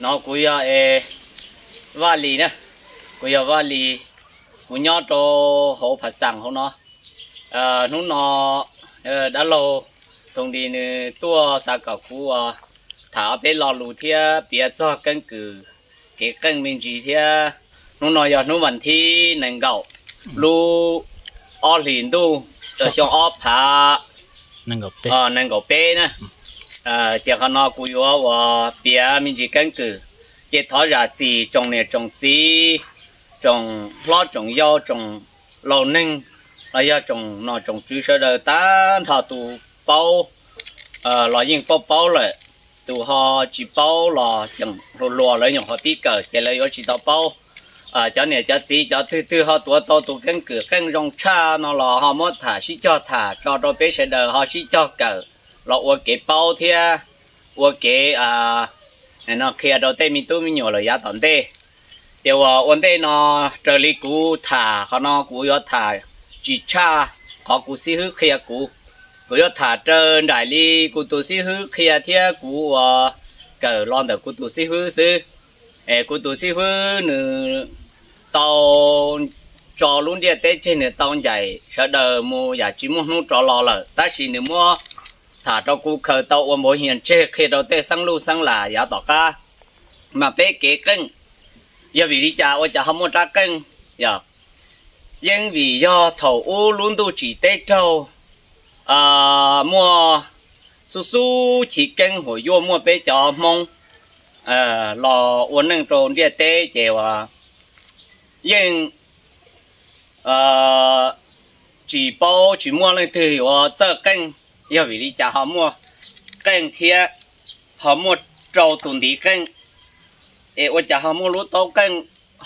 No kuv yog Vaj Lis na, kuv yog Vaj Lis, kuv nyob rau hauv Phav Xaas hauv no. Hnub no dab laug Thoo Dis nws tuaj xav kom kuv ua tham ob peb lo lus thiab piav txog keeb kwm kev qeej me ntsis thiab. Hnub no yog hnub vas thib nees nkaum lub ob hlis ntuj xyoo ob phav nees nkaum peb na. Ces qhov no kuv yuav ua piav me ntsis keeb kwm, ces thov zam txim tsoom niam tsoom txiv, tsoom hlob tsoom yau, tsoom laus neeg, los yog tsoom nom tsoom tswv sawv daws tag nrho tus paub los yeej paub paub lawm, tus ho tsis paub los tseem hluas hluas lawv nyuam qhuav pib kawm ces lawv yuav tsis tau paub. Cov niam cov txiv cov twg twg ho tuav tau tus keeb kwm qeej zoo tshaj no los ho muab tham sib cog tham tso rau peb sawv daws ho sib cog kawm los ua kev paub thiab ua kev no qhia rau tej me tub me nyuam lawm yav tom ntej. Ces uas ua ntej no raws li kuv tham qhov no kuv yuav tham tsis tshaj qhov kuv xib hwb qhia kuv. Kuv yuav tham raws nraim li kuv tus xib hwb qhia thiab kuv uas kawm los ntawm kuv tus xib hwb xwb. Es kuv tus xib hwb nws tau tso lub ntiaj teb tseg, nws tau ncaim sawv daws mus yam tsis muaj hnub rov los lawm, tab sis nws muab tham rau kuv khaws tau ua npaum hias tseg qhia rau tej xeeb luj xeeb las yav tom qab. Mas peb kev qeej, yog vim li cas ua cas ho muaj rab qeej? Yog, yeej vim yog thaum ub lub ntuj tsim teb raug muaj xub xub chiv keeb huam yuaj muaj peb cov Hmoob los ua neej rau ntiaj teb ces uas yeej tsis paub tsis muaj leej twg yuav txawj qeej, yog vim li cas ho muaj qeej thiab ho muaj rau tus ntiv qeej, es ua cas ho muaj lub taub qeej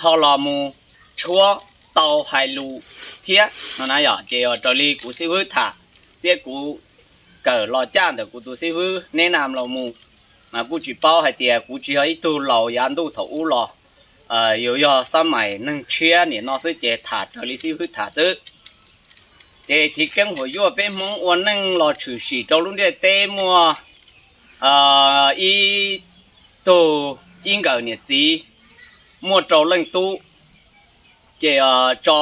ho los mus tshuab tau hais lus thiab no na. Yog ces raws li kuv xib hwb tham thiab kuv kawm los caj ntawm kuv tus xib hwb neb nam los mus, mas kuj tsis paub hais tias kuv tsis yog ib tug laus yav ntuj thaum ub los, yus yog xab mais neeg tshiab nim no xwb ces tham raws li xib hwb tham xwb. Ces chiv keeb huam yuaj peb Hmoob ua neej los tshwm sim rau lub ntiaj teb muaj ib tug ib nkawm niam txiv muaj rau leej tub, ces tso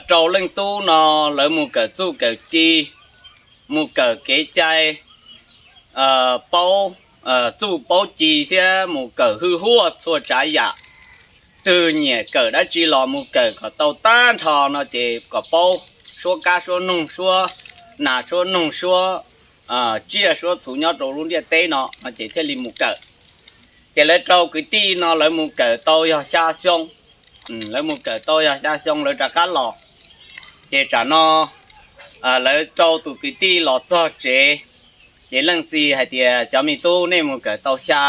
rau leej tub no lawv mus kawm txuj kawm ci, mus kawm kev cai, paub txuj paub ci thiab mus kawm hwj huaj txhua tsav yam. Twg nyiam kawm dab tsi los mus kawm kom tau tag nrho no ces kom paub suab kab suab noog, suab nas suab noog, suab tsiaj suab txhu nyob rau lub ntiaj teb no no ces thiaj li mus kawm. Ces lawv rau kwv tij no lawv mus kawm tau yog xya xyoo, lawv mus kawm tau yog xya xyoo lawv rov qab los. Ces tsam no lawv rau tus kwv tij los txog tsev, ces leej txiv hais tias cov me tub, nej mus kawm tau xya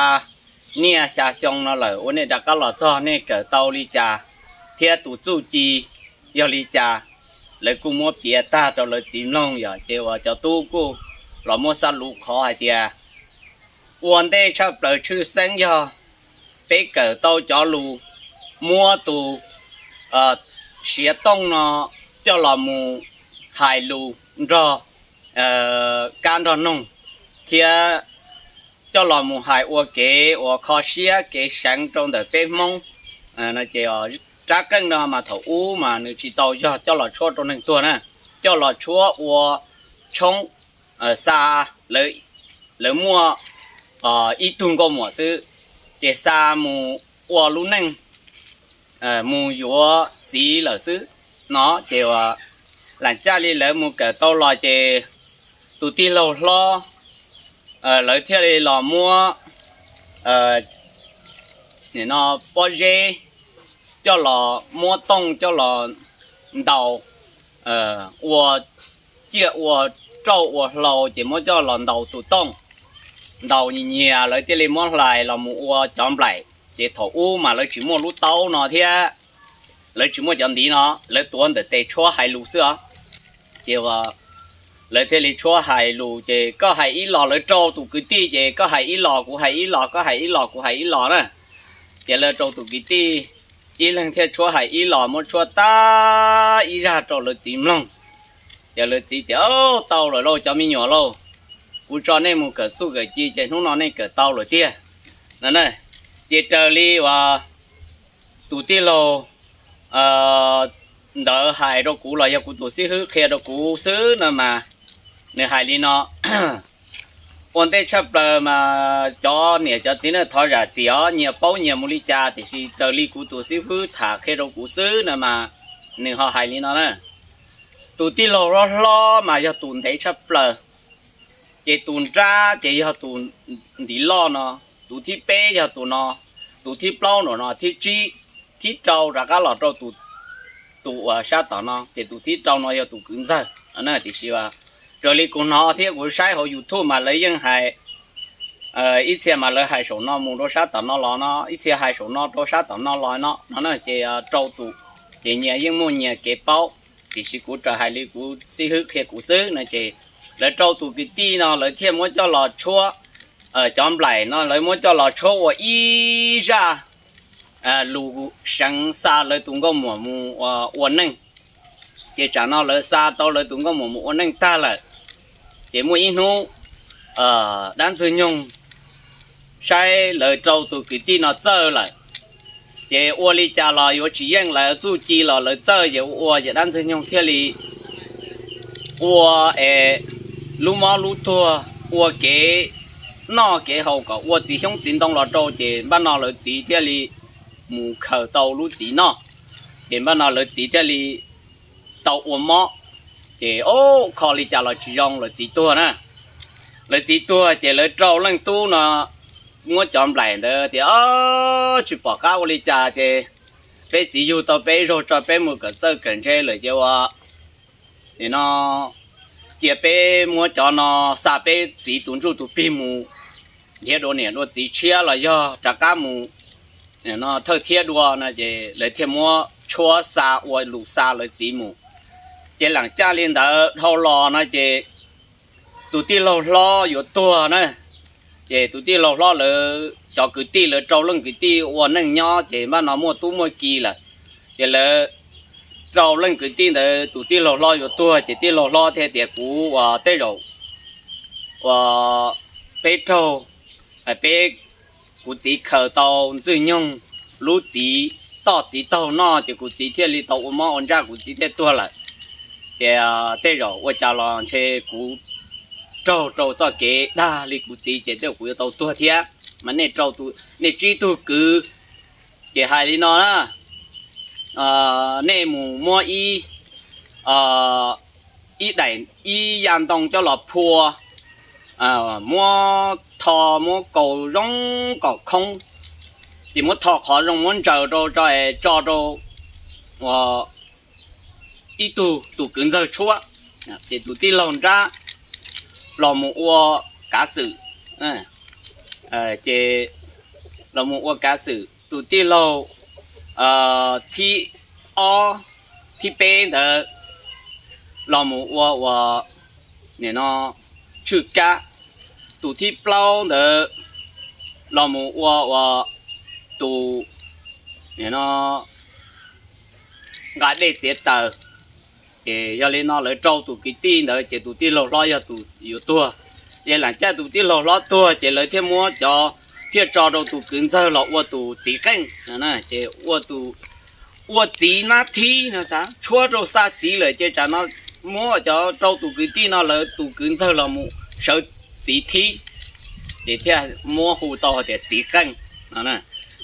niaj xya xyoo no lawm ua nej rov qab los txog nej kawm tau li cas thiab tus txuj ci yog li cas? Lawv kuj muab piav tag rau lawv txiv mloog yom, ces uas cov tub kuj los muab xab lus qhov hais tias ua ntej tshaj plaws tshwj xeeb yog peb kawm tau cov lus muab tus siav tooj no coj los mus hais lus nrog kab nrog noog thiab coj los mus hais ua kev uas kho siab kev seev rau ntawm peb Hmoob. Ces rab qeej no mas thaum ub mas nws tsis tau yog coj los tshuab rau neeg tuag na, coj los tshuab ua tshoob xa, lawv muaj ib tug nkauj muam xwb, ces xa mus ua lub neej, mus yuav txiv lawm xwb no. Ces uas lam caj li lawv mus kawm tau los ces tus tij laug hlob lawv thiaj li los muab no pob zeb coj los, muab tooj coj los ntaus, ua ciaj ua rauj ua hlau ces muab coj los ntaus tus tooj. Ntaus nyias nyias lawv thiaj li muab hlais los mus ua cov nplaim. Ces thaum ub mas lawv tsis muaj lub taub no thiab, lawv tsis muaj cov ntiv no, lawv tuav ntawm tes tshuab hais lus xwb os. Ces lawv thiaj li tshuab hais lus, ces koj hais ib los, lawv rau tus kwv tij ces koj hais ib los kuv hais ib los, koj hais ib los kuv hais ib los na. Ces lawv rau tus kwv tij ib leeg thiaj tshuab hais ib los, muab tshuab tag ib zaj rau lawv txiv mloog. Ces lawv txiv tias, Tau lawm lauj cov me nyuam lauj, kuv tso nej mus kawm txuj kawm ci ces hnub no nej kawm tau lawm tiag. no na. Ces raws li uas tus tij laug ntawd hais rau kuv los yog kuv tus xib hwb qhia rau kuv xwb no mas, nws hais li no: Ua ntej tshaj plaws mas cov niam cov txiv na, thov zam txim os, nyias paub nyias mus li cas, tiam sis raws li kuv tus xib hwb tham qhia rau kuv xwb no mas, nws ho hais li no na: Tus tij laug hlob hlob mas yog tus ntev tshaj plaws, ces tus nrab ces yog tus ntiv loj no, tus thib peb yog tus no, tus thib plaub no, thib tsib, thib rau rov qab los rau tus uas sab tom no, ces tus thib rau no yog tus kwv ntxawg. Tiam sis raws li kuv hnov thiab kuv saib hauv YouTube mas lawv yeej hais, ib txhia mas lawv hais saum no mus rau sab tom no los no, ib txhia hais saum no rau sab tom no los no no, ces rau tus, ces nyias yeej muaj nyias kev paub. Tiam sis kuv raws hais li kuv xib hwb qhia kuv xwb no ces lawv rau tus kwv tij no lawv thiaj muab coj los tshuab, cov nplaim no lawv muab coj los tshuab ua ib zaj lus seev xa lawv tus nkauj muam mus ua neej. Ces tsam no lawv xa tau lawv tus nkauj muam mus ua neej tag lawm, ces muaj ib hnub dab ntxwg nyoog saib lawv rau tus kwv tij no txawj lawm, ces ua li cas los yuav tsis yeej lawv txuj ci los lawv txawj ces ua ua ces dab ntxwg nyoog thiaj li ua es lub mob lub tuag, ua kev noj kev haus kom ua txiv xyoob txiv ntoo los rau, ces npaj no lawv txiv thiaj li mus khaws tau lub txiv noj, ces npaj no lawv txiv thiaj li tau ua mob. Ces o, kho li cas los tsis zoo, lawv txiv tuag na. Lawv txiv tuag ces lawv rau leej tub no muab cov nplaim ntawd tias, o, tsis pom qab ua li cas ces peb txiv yug tau peb zaug tso, peb mus kawm txawj kawm ntse lawm ces ua no cia peb muab cov no xa peb txiv tus ntsuj tus plig mus nrhiav dua niam dua txiv tshiab los yog rov qab mus thawj thiab dua no ces lawv thiaj muab tshuab xa ua lus xa lawv txiv mus. Ces lam caj li ntawd dhau los no ces tus tij laug hlob yuav tuag na. Ces tus tij laug hlob lawv cov kwv tij lawv rau leej kwv tij ua neej nyob ces npaj no muaj tub muaj ki lawm. Ces lawv rau leej kwv tij ntawd tus tij laug hlob yuav tuag ces tij laug hlob thiaj tias kuv ua tej zaum ua peb raug, peb, kuv txiv khaws tau ntxwg nyoog lub txiv, toj txiv taug noj ces kuv txiv thiaj li tau ua mob ua ntsaj kuv txiv thiaj tuag lawm. Ces tej zaum ua cas los ntshe kuv raug rau txoj kev dag li kuv txiv ces tej zaum kuv yuav tau tuag thiab. Mas nej rau, nej tsib tug kwv ces hais li no na, nej mus muab ib, ib daim, ib yam ntoo coj los phua, muab tho, muab kaus zoo kom khoob, ces muab tho qhov zoo muab ntsaws rau tso, tso rau ib tug tus kwv ntxawg tshuab, ces tus tij laug nrab los mus ua kav xwm, ces los mus ua kav xwm, tus tij laug thib ob, thib peb ntawd los mus ua ua nim no tshwj kab, tus thib plaub ntawd los mus ua ua tus nim no nqa dej txiav taws. Ces yog li no lawv rau tus kwv tij ntawd ces tus tij laug hlob yog tus yuav tuag. Ces lam caj tus tij laug hlob tuag ces lawv thiaj muab cov, thiaj tso rau tus kwv ntxawg los ua tus txiv qeej, ces ua tus, ua txiv nab thib no, tshuab rau xa txiv lawm ces tsam no muab cov rau tus kwv tij no lawv tus kwv ntxawg los mus sawv txiv thib, ces thiaj muab hu tau hais tias txiv qeej no.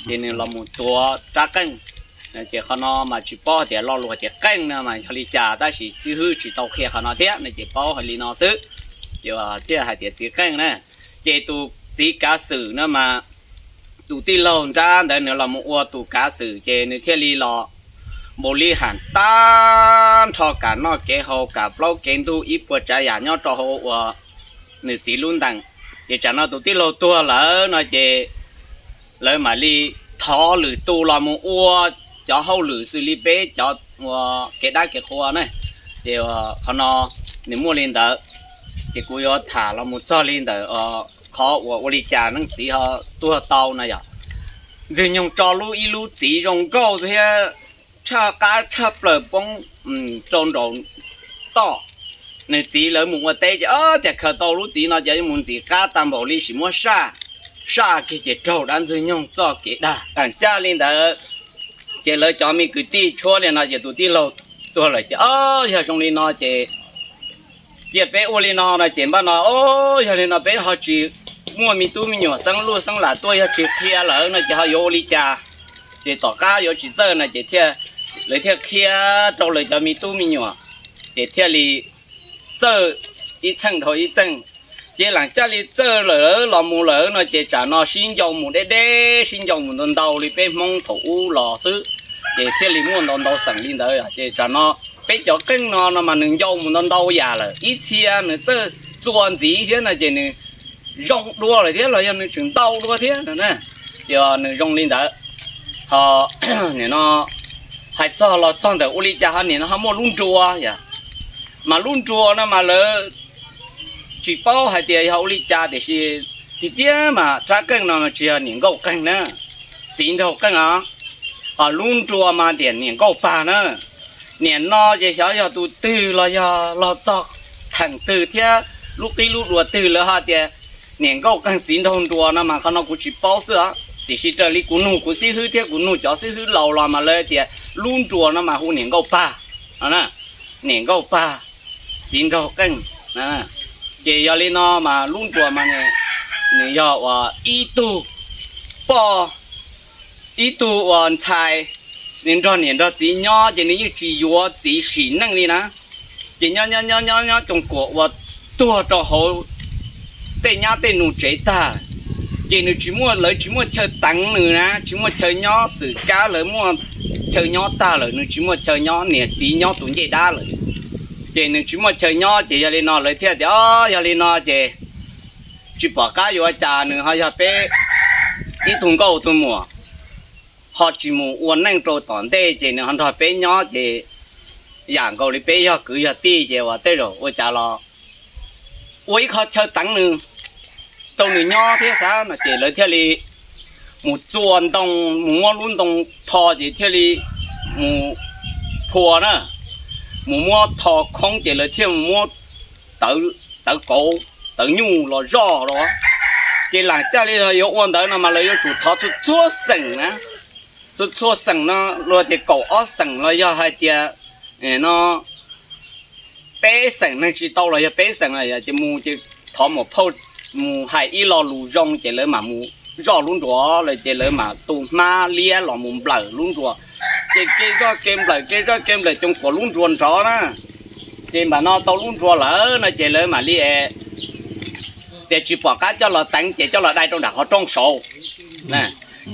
Ces nws los mus tuav rab qeej. Ces qhov no mas tsis paub hais tias lo lus hais tias qeej no mas yog li cas tab sis xib hwb tsis tau qhia qhov no thiab no ces paub hais li no xwb, ces thiaj hais tias txiv qeej na. Ces tus txiv kav xwm no mas tus tij laug nrab ntawd nws los mus ua tus kav xwm ces nws thiaj li los npaum li ham tag nrho kam noj kev haus kam plaub kev ntug ib puas tsav yam nyob rau hauv uas nws txiv lub ntees. Ces tsam no tus tij laug tuag lawm no ces lawv mam li thov lwm tus los mus ua cov hauj lwm xws li peb cov ua kev dab kev qhua na. Ces qhov no nws muaj li ntawd, ces kuv yuav tham los mus txog li ntawm qhov uas ua li cas leej txiv ho tuag tau no yom. Ntxwg nyoog tso lub ib lub txiv zoo nkauj thiab tshaj qab tshaj plaws poob rau nraum toj. Nws txiv lawv mus ua teb ces, o, cas khaws tau lub txiv no ces yuav mus ntxim qab tag npaum li sim muab saj. saj kiag ces raug dab ntxwg nyoog txoj kev dag. Thaum caj li ntawd ces lawv cov me kwv tij tshuab li no ces tus tij laug tuag lawm ces, o, yog zoo li no ces cia peb ua li no no ces npaj no, o, yog li no peb ho tsis muaj me tub me nyuam xeeb luj xeeb lam tuaj, yog tsis qhia lawm no ces ho yuav ua li cas? Ces tom qab yuav tsis txawj no ces thiaj, lawv thiaj qhia rau lawv cov me tub me nyuam, ces thiaj li txawj ib txheej dhau ib txheej. Ces lam caj li txawj lawm los mus lawm no ces tsam no sib ncau mus deb deb, sib ncau mus ntau ntau li peb Hmoob thaum ub los xwb. Ces thiaj li muaj ntau ntau xeem li ntawd. Ces tsam no peb cov qeej no no mas nws ncau mus ntau ntau yam lawm, ib txhia nws txawj txua ntxiv thiab no ces nws zoo dua lawm thiab los yog nws tseem ntau dua thiab no na. Ces nws zoo li ntawd. Ho nim no hais txog los txog ntawm ua li cas ho nim no ho muaj lub nruas yom. Mas lub nruas no mas lawv tsis paub hais tias yog ua li cas tiam sis tiag tiag mas rab qeej no tsis yog niam nkauj qeej na, txiv nraug qeej os. Ho lub nruas mas tias niam nkauj pag na. Nim no ces xyov yog tus twg los yog los txog theem twg thiab lub qib lub dua twg lawv ho tias niam nkauj qeej txiv nraug nruas no mas qhov no kuv tsis paub xwb os. Tiam sis raws li kuv nug kuv xib hwb thiab kuv nug cov xib hwb laus los mas lawv tias lub nruas no mas hu niam nkauj pag no na, niam nkauj pag txiv nraug qeej. Ces yog li no mas lub nruas mas nws yog uas ib tug poj, ib tug uas ntxhais, nws nrog niam nrog txiv nyob ces nws yeej tsis yuav txiv sim neej li na. Ces nyob nyob nyob nyob nyob coom kuam uas tuag rau hauv tej nyab tej nus tsev tag, ces nws tsis muaj, lawv tsis muaj chaw teev nws na, tsis muaj chaw nyob xwm kab lawv muaj chaw nyob tag lawm, nws tsis muaj chaw nyob, niam txiv nyob tus ncej dab lawm. Ces nws tsis muaj chaw nyob ces yog li no lawv thiaj tias, o, yog li no ces tsis pom qab yuav ua cas, nws ho yog peb ib tug nkauj tug muam, ho tsis mus ua neej rau tom ntej ces nws ho nrog peb nyob ces yam nkaus li peb yog kwv yog tij ces uas tej zaum ua cas los ua ib qho chaw teev nws rau nws nyob thiab xav no ces lawv thiaj li mus txua ntoo, mus muab lub ntoo tho ces thiaj li mus phua na, mus muab tho khoob ces lawv thiaj mus muab tawv kauv tawv nyuj los zoj los. Ces lam caj li yuav ua ntawd no mas lawv yuav tsum thov txhua txhua xeem na, txhua txhua xeem no, luag tias kaum ob xeem los yog hais tias no peb xeem neeg tsis tau los yog peb xeem ces mus ces thov muam phauj mus hais ib lo lus zoo ces lawv mam mus zoj lub nruas lawm ces lawv mam tu hmab liab los mus nplawm lub nruas. Ces kev zoj kev nplawm kev zoj kev nplawm coom kuam lub nruas nrov na. Ces npam no tau lub nruas lawm no ces lawv mam li tias tsis pom qab coj los teev ces coj los dai rau nram qhov rooj saud.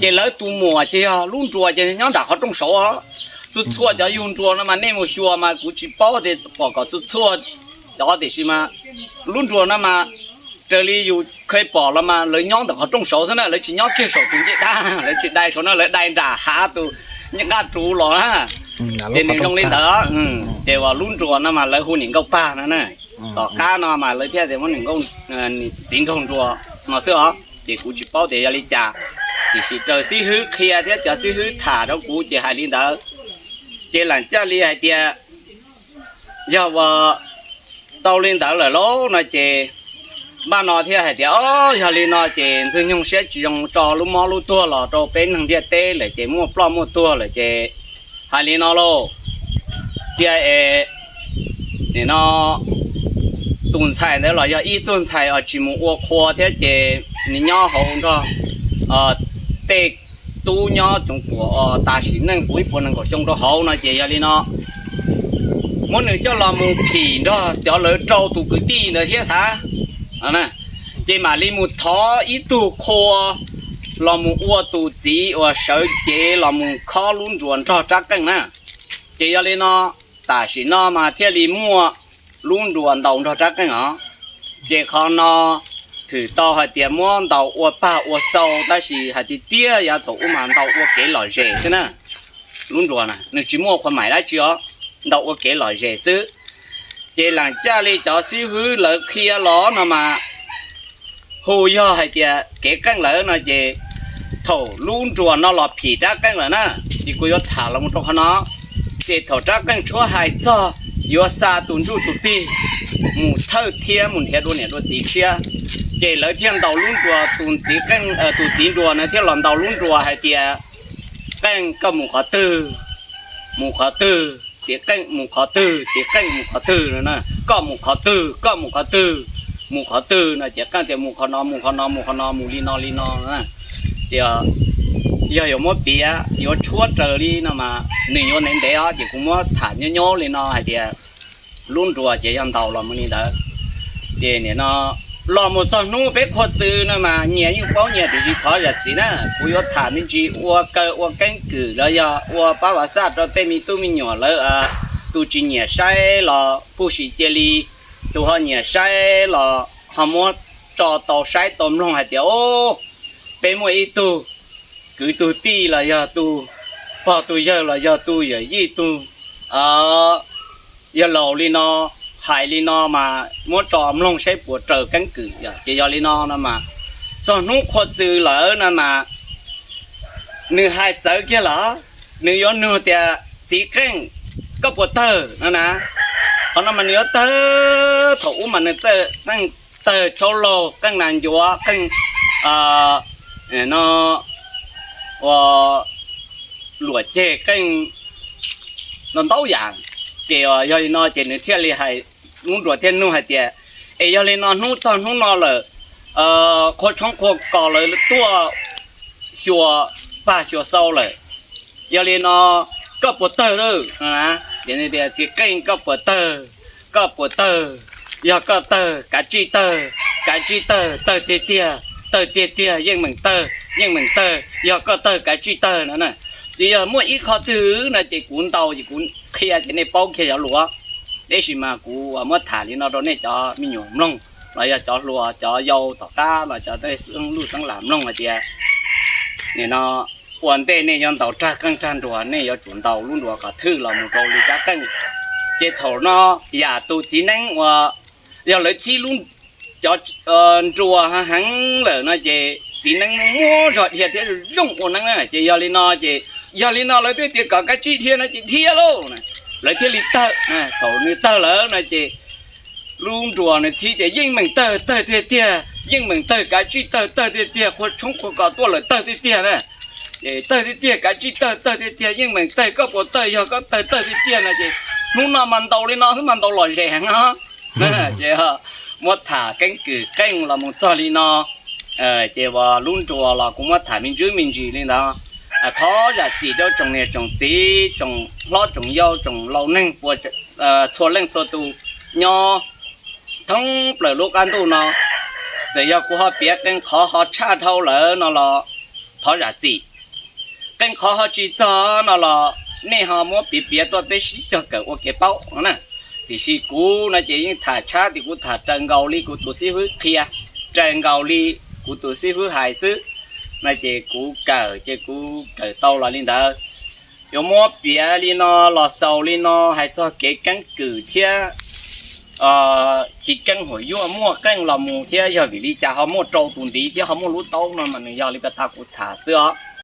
Ces lawv tus muam ces yog lub nruas ces nyob nram qhov rooj saud. Txhua txhua cov yug nruas no mas nej mus xyuas mas kuv tsis paub tias pom kom txhua txhua cov tiam sis mas lub nruas no mas raws li yus kheev pom los mas lawv nyob ntawm qhov rooj saud xwb na, lawv tsis nyob kiag saum tus ncej dab, lawv tsis dai saud na, lawv dai nram hav tus nqaj ruv los na. Ces nws zoo li ntawd. Ces uas lub nruas no mas lawv hu niam nkauj pag no na. Tom qab no mas lawv thiaj tias muab niam nkauj, txiv nraug nruas no xwb os. Ces kuv tsis paub tias yog li cas, tiam sis raws xib hwb qhia thiab cov xib hwb tham rau kuv ces hais li ntawd. Ces lam caj li hais tias yog uas tau li ntawd lawm lauj no ces npaj no thiaj hais tias, o, yog li no ces Ntxwg Nyoog siab tsis zoo tso lub mob lub tuag los rau peb neeg ntiaj teb lawm ces muaj ploj muaj tuag lawm ces hais li no lauj, cia es nim no tus ntxhais ntawd los yog ib tug ntxhais uas tsis mus ua qhua thiab ces nws nyob hauv nrog tej tub nyob coom kuam uas tas sim neej puv ib puas nees nkaum xyoo rau hauv no ces yog li no muab nws coj los mus phim nrog cov lawv rau tus kwv tij ntawd thiab xav. Ces mam li mus thov ib tug qhua los mus ua tus txiv uas sawv cev los mus khob lub nruas nrog rab qeej na. Ces yog li no tam sim no mas thiaj li muaj lub nruas ntaus nrog rab qeej os. Ces qhov no thwm tau hais tias muab ntaus ua pag ua xau tab sis hais tiag tiag yav thaum ub mas ntaus ua kev lom zem xwb na. Lub nruas na nws tsis muaj qhua maim dab tsi os, ntaus ua kev lom zem xwb. Ces lam caj li cov xib hwb lawv qhia los no mas hu yog hais tias kev qeej lawm no ces thaum lub nruas no los phim rab qeej lawm na, ces kuv yuav tham los mus rau qhov no. Ces thaum rab qeej tshuab hais txog yuav xa tus ntsuj tus plig mus thawj thiab mus nrhiav dua niam dua txiv tshiab, Ces lawv thiaj ntaus lub nruas, tus txiv qeej, tus txiv nruas na thiaj los ntaus lub nruas hais tias, Qeej, koj mus qhov twg? Mus qhov twg? Txiv qeej, mus qhov twg? Txiv qeej, mus qhov twg no na? Koj mus qhov twg? Koj mus qhov twg? Mus qhov twg no? Ces qeej tias, Mus qhov no, mus qhov no, mus qhov no, mus li no li no. Tias yog yuav muab piav yuav tshuab raws li no mas nws yuav ntev ntev os, ces kuv muab tham nyob nyob li no hais tias lub nruas ces yog ntaus los mus li ntawd. Ces nim no los mus txog hnub peb qhuav txwv no mas nyias yeej paub nyias, tiam sis thov zam txim na, kuv yuav tham me ntsis ua kaw ua keeb kwm los yog ua pab vas xaj rau tej me tub me nyuam lawv tus tsis nyiam saib los puj sim cia li, tus ho nyiam saib los ho muab tso tau saib tau mloog hais tias, o, peb muaj ib tug kwv tug tij los yog tus pog tus yawg los yog tus yawm yij tus yawg laus li no hais li no mas muab tso mloog saib puas raws keeb kwm. Ces yog li no no mas txog hnub qhuav txwv lawm no mas nws hais txawv kiag lawm, nws yuav nug tias, Txiv qeej, koj puas tawg? no na. Qhov no mas nws yuav tawg, thaum ub mas nws txawj qeej tawg tshaub laug, qeej nas ncuav, qeej no ua luam ceg, qeej ntau ntau yam. Ces yog li no ces nws thiaj li hais, lub nruas thiaj nug hais tias, Es yog li no hnub txog hnub no lawm, qhua tshoob qhua kos lawv tuaj xyuas pag xyuas xau lawm, yog li no koj puas tawg lawm? Ces tias, Txiv qeej, koj puas tawg? Koj puas tawg? Yog koj tawg kav tsij tawg, kav tsij tawg, tawg tiag tiag, tawg tiag tiag, yeej meem tawg, yeej meem tawg, yog koj tawg kav tsij tawg no na. Ces yog muaj ib qho twg no ces kuv ntaus ces kuv qhia ces nej paub kiag cov lus, tab sis mas kuv muab tham li no rau nej cov me nyuam mloog los yog cov hluas cov yau tom qab los cov tej xeeb lwj xeeb lam mloog hais tias, nim no ua ntej nej yuav ntaus rag qeej rag nruas nej yuav tsum ntaus lub nruas kom thwj los mus rau li kab qeej. Ces thaum no yam tus txiv neeb uas yog lawv txhib lub, cov nruas heev lawm no ces txiv neeb muaj zog dhia thiab zoo ua neeb na. Ces yog li no ces, yog li no lawv thiaj tias kom kav tsij dhia no ces dhia lauj, lawv thiaj li tawg. Thaum nws tawg lawm no ces lub nruas nws txhib tias, Yeej meem tawg, tawg tiag tiag, yeej meem tawg, kav tsij tawg, tawg tiag tiag, qhua tshoob qhua kos tuaj lawm, tawg tiag tiag na. Ces tawg tiag tiag, kav tsij tawg, tawg tiag tiag, yeej meem tawg, koj puas tawg? Yog koj tawg, tawg tiag tiag no ces hnub no mas ntaus li no xwb mas ntaus lom zem heev no. Ces muab tham keeb kwm qeej los mus txog li no, ces uas lub nruas los kuv muab tham me ntsis me ntsis li ntawd. Thov zam txim rau tsoom niam tsoom txiv, tsoom hlob tsoom yau, tsoom laus neeg puas, txhua leej txhua tus nyob thoob plaws lub qab ntuj no. Txawm yog kuv ho piav qee qhov ho tshaj dhau lawm no los thov zam txim. Qee qhov ho tsis txog no los nej ho muab piav piav tuaj peb sib cog kawm ua kev paub no na. Tiam sis kuv no ces yeej tham tshab tias kuv tham raws nkaus li kuv tus xib hwb qhia, raws nkaus li kuv tus xib hwb hais xwb. No ces kuv kawm ces kuv kawm tau los li ntawd. Yuav muab piav li no los xaus li no hais txog kev keeb kwm thiab tsis keeb huam yuaj muaj qeej los mus thiab yog vim li cas ho muaj rau tus ntiv thiab ho muaj lub taub no mas nws yog li pas tag kuv tham xwb os.